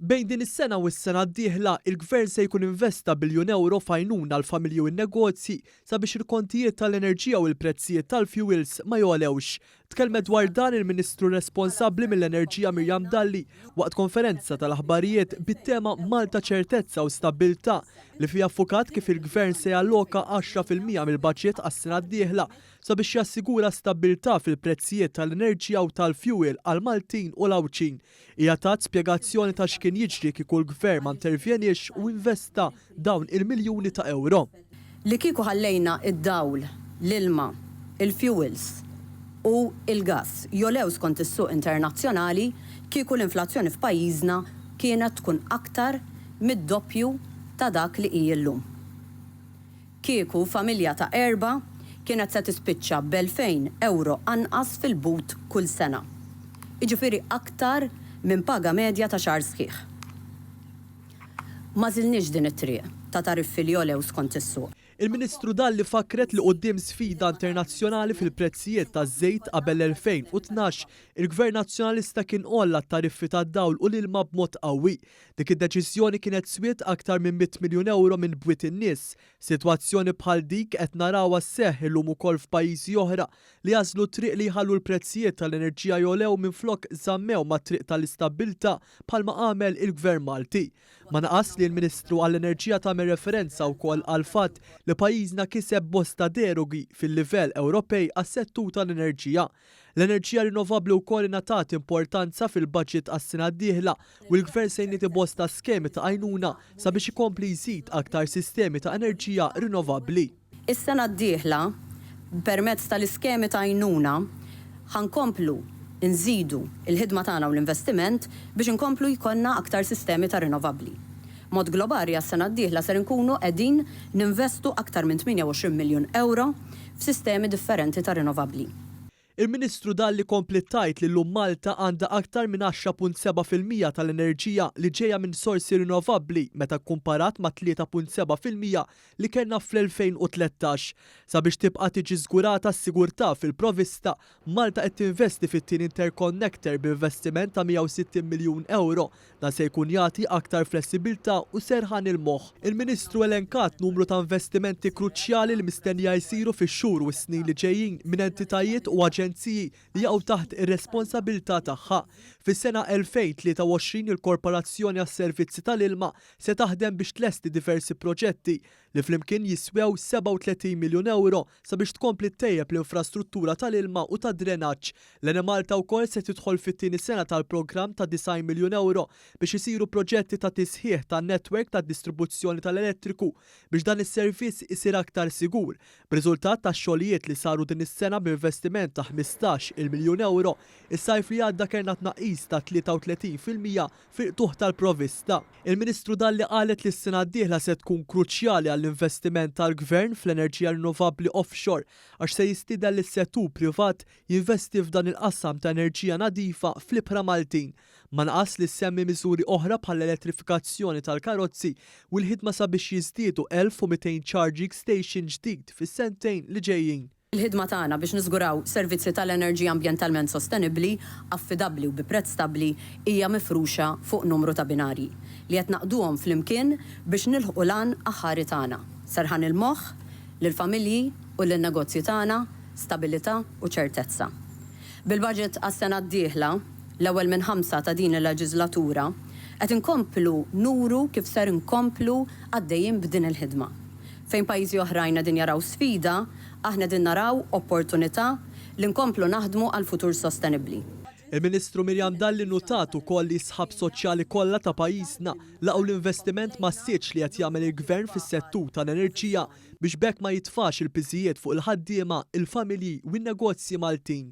Bejn din is-sena u s-sena d-dieħla, il-Gvern se jkun investa biljun ewro f'għajnuna għall-familji u n-negozji sabiex il-kontijiet tal-enerġija u l-prezzijiet tal-fjuwils ma jogħlewx. Tkellmet dwar dan il-Ministru responsabbli mill-Enerġija Miriam Dalli waqt konferenza tal-aħbarijiet bit-tema Malta Ċertezza u Stabbiltà li fiha ffukat kif il-Gvern se jalloka 10% mill-baġit għas-sena d-dieħla sabiex jassigura stabbiltà fil-prezzijiet tal-enerġija u tal-fjuwil għall-Maltin u l-Għawdxin. Hija tat spjegazzjoni ta' x'kien jiġri kieku l-Gvern ma intervjeniex u investa dawn il-miljuni ta' ewro. Li kieku ħallejna d-dawl, l-ilma, il-fjuwils u l-gass jogħlew skont is-suq internazzjonali, kieku l-inflazzjoni f'pajjiżna kienet tkun aktar mid-doppju ta' dak li hi llum. Kieku familja ta' erbgħa kienet se tispiċċa b'elfejn ewro anqas fil-but kull sena. Jiġifieri aktar minn paga medja ta' xahar sħiħ. M'għażilniex din it-triq ta' tariffi li jogħlew skont is-suq. Il-Ministru Dalli fakkret li quddiem sfida internazzjonali fil-prezzijiet taż-żejt qabel l-2012, il-Gvern Nazzjonalista kien għolla t-tariffi tad-dawl u l-ilma b'mod qawwi. Dik id-deċiżjoni kienet swiet aktar minn 100 miljun ewro minn bwiet in-nies. Sitwazzjoni bħal dik qed narawha sseħħ illum ukoll f'pajjiżi oħra li għażlu t-triq li jħallu l-prezzijiet tal-enerġija jogħlew minflok żammew mat-triq tal-istabbiltà bħalma għamel il-Gvern Malti. Ma naqas li l-Ministru għall-Enerġija tagħmel referenza wkoll għall-fatt li pajjiżna kiseb bosta derogi fil-livell Ewropej għas-settur tal-enerġija. L-enerġija rinnovabbli wkoll ingħatat importanza fil-baġit għas-sena d-dieħla u l-Gvern se jniedi bosta skemi ta' għajnuna sabiex ikompli jżid aktar sistemi ta' enerġija rinnovabbli. Is-sena d-dieħla, permezz tal-iskemi ta' għajnuna, ħa nkomplu nżidu l-ħidma tagħna u l-investiment biex inkomplu jkollna aktar sistemi ta' rinnovabbli. B'mod globali għas-sena d-dieħla ser inkunu qegħdin ninvestu aktar minn 28 miljun ewro f'sistemi differenti ta' rinnovabbli. Il-Ministru Dalli kompliet tgħid li llum Malta għandha aktar minn 10.7% tal-enerġija li ġejja minn sorsi rinnovabbli meta kkumparat mat-3.7% li kellna fl-2013. Sabiex tibqa' tiġi żgurata s-sigurtà fil-provista, Malta qed tinvesti fit-tieni interconnector b'investiment ta' 160 miljun ewro Dan se jkun jagħti aktar flessibilità u serħan il-moħħ. Il-Ministru elenkat numru ta' investimenti kruċjali li mistennija jsiru fix-xhur u s-snin li ġejjin minn entitajiet u aġenziji li jaqgħu taħt ir-responsabilità tagħha. Fis-sena 2023 il-Korporazzjoni għas-Servizzi tal-Ilma se taħdem biex tlesti diversi proġetti li flimkien jiswew 37 miljun ewro sabiex tkompli ttejjeb l-infrastruttura tal-ilma u tad-drenaġġ. L-Enemalta wkoll se tidħol fit-tieni sena tal-programm ta' 90 miljun ewro biex isiru proġetti ta' tisħiħ tan-netwerk tad-distribuzzjoni tal-elettriku biex dan is-servizz isir aktar sigur. B'riżultat tax-xogħlijiet li saru din is-sena b'investiment ta' 15-il miljun ewro, is-sajf li għadda kellna tnaqqis ta' 33% fil-qtugħ tal-provvista. Il-Ministru Dalli qalet li s-sena d-dieħla se tkun kruċjali għall-investiment tal-Gvern fl-enerġija rinnovabbli offshore għax se jistieden lis-settur privat jinvesti f'dan il-qasam ta' enerġija nadifa fl-ibħra Maltin. Ma naqas li ssemmi miżuri oħra bħall-elettrifikazzjoni tal-karozzi u l-ħidma sabiex jiżdiedu 1,200 charging station ġdid fis-sentejn li ġejjin. Il-ħidma tagħna biex niżguraw servizzi tal-enerġija ambjentalment sostenibbli, affidabbli u bi prezz stabbli hija mifruxa fuq numru ta' binarji, li qed ngħaqqduhom flimkien biex nilħqu l-għan aħħari tagħna, serħan il-moħħ lill-familji u lin-negozji tagħna, stabilità u ċertezza. Bil-baġit għas-sena d-dieħla, l-ewwel minn ħamsa ta' din il-leġiżlatura, qed inkomplu nuru kif ser inkomplu għaddejjin b'din il-ħidma. Fejn pajjiżi oħrajn qegħdin jaraw sfida, aħna qegħdin naraw opportunità li nkomplu naħdmu għal futur sostenibbli. Il-Ministru Miriam Dalli nnutat ukoll li s-sħab soċjali kollha ta' pajjiżna laqgħu l-investiment massiċ li qed jagħmel il-Gvern fis-settur tal-enerġija biex b'hekk ma jitfax il-piżijiet fuq il-ħaddiema, il-familji u n-negozji Maltin.